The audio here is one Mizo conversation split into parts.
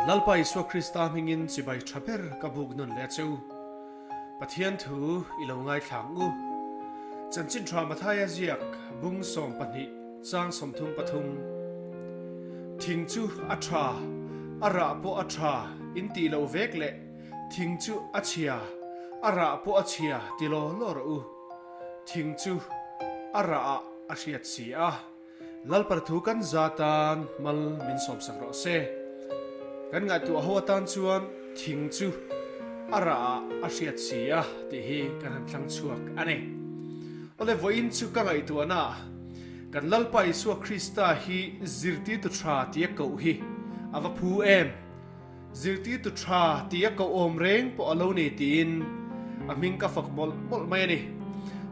Kan Lalpa Isua Krista hmingin chibai tha ber ka buk nawn leh a che u. Pathian thu i lo ngaithla ang u. Chanchin tha Mathaia ziak bung 12 chang 33. Thing chu a tha, a rah pawh a tha in tih loh vek leh thing chu a chhia, a rah pawh a chhia ti law law rawh u. Thing chu a rah ah a hriat si a. Lalpar thu kan za tan mal min sawmsak rawh se. Kan ngaihtuah ho atan chuan thing chu a rah ah a hriat si a tih hi kan han thlang chhuak a ni. Awle vawiin chu ka ngaihtuahna ah kan Lalpa Isua Krista hi zirtirtu tha tia koh hi a va phu em? Zirtirtu tha tia koh awm reng pawh a lo ni tiin a hming ka fak mawlh mawlh mai a ni.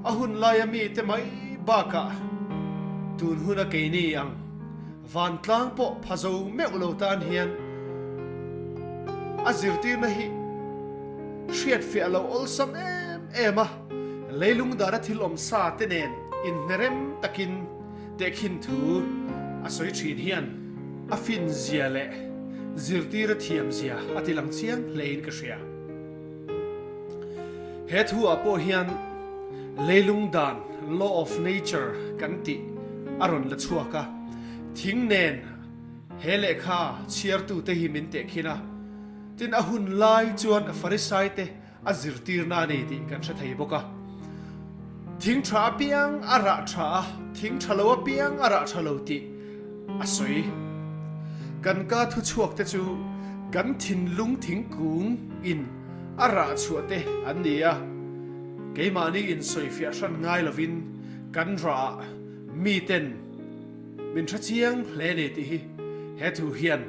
A hun laia mite mai bakah tun huna keini ang vantlang pawh pha zo meuh lo tan hian a zirtirna hi hriatfiah lo awlsam em em a, leilung dana thil awm sa te nen inhnerem takin tehkhin thu a sawi thin hian a finzia leh zirtir a thiamzia a ti lang chiang hlein ka hria. He thu ah pawh hian leilung dan, law of nature, kan tih a rawn la chhuak a, thing nen he lehkha chhiartute hi min tehkhin a, tin a hun lai chuan Farisai te a zirtirna a ni tih kan hre thei bawk a. Thing tha apiang a rah tha a, thing tha lo apiang a rah tha lo tih a sawi. Kan ka thu chhuak te chu kan thinlung thingkung in a rah chhuah te an ni a, keimahni in sawifiah hran ngai lovin kan rah ah miten Min hre chiang hle a ni tih hi he thu hian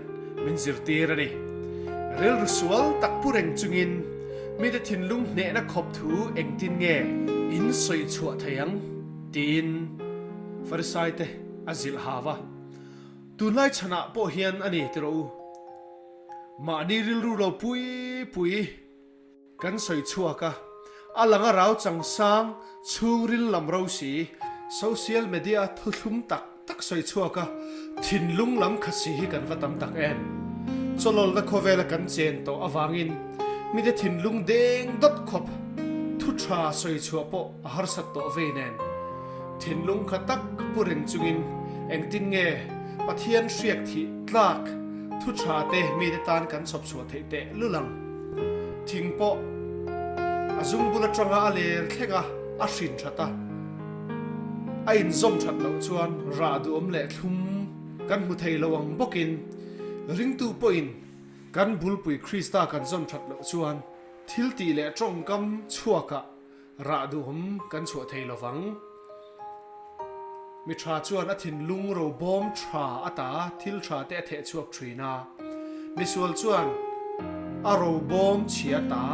min zirtir a ni. Rilru sual tak pu reng chungin mite thinlung hnehna khawp thu engtin nge in sawi chhuah thei ang tiin Farisai te a zilh hau a. Tunlai chhanah pawh hian a ni ti rawh u. Mahni rilru lo pui pui. Kan sawi chhuak a, a lang a rau chang sang chhungril lam ro si, social media thuthlum tak tak sawi chhuak a, thinlung lam kha si hi kan va tam tak em. Chawlawlna khawvela kan chen tawh avangin mite thinlung deng dawt khawp thu tha sawi chhuah pawh a harsat tawh vei nen. Thinlung kha tak pu reng chungin engtin nge Pathian hriak thih tlak thu tha te mite tan kan chhawp chhuah theih teh lul ang. Thing pawh a zung bul atanga a ler thleng a, a hrin that a, a inzawm that loh chuan rah duhawm leh thlum kan hmu thei lo ang bawkin ringtu pawhin kan bulpui Krista kan zawm that loh chuan thil tih leh tawngkam chhuakah Rah duhawm kan chhuah thei lo vang. Mi tha chuan a thinlung robawm tha ata thil tha te a theh chhuak thin a. Misual chuan a robawm chhia ta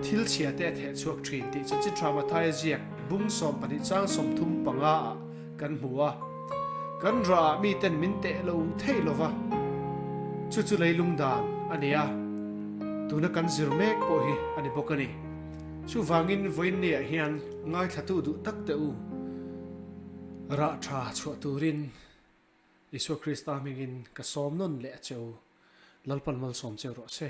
thil chhia te a theh chhuak thin tih chu Chitra Mathaia ziak bung 12 chang 35 ah kan hmu a. Kan rah ah miten min teh lo thei lo va, chu chu leilung dan a ni a, tuna kan zir mek pawh hi a ni bawk a ni. Chuvangin vawiinniah hian ngaithlatu duh tak teh u, rah tha chhuah turin Isua Krista hmingin ka sawm nawn leh a che u, Lalpan malsawm cheu rawh se.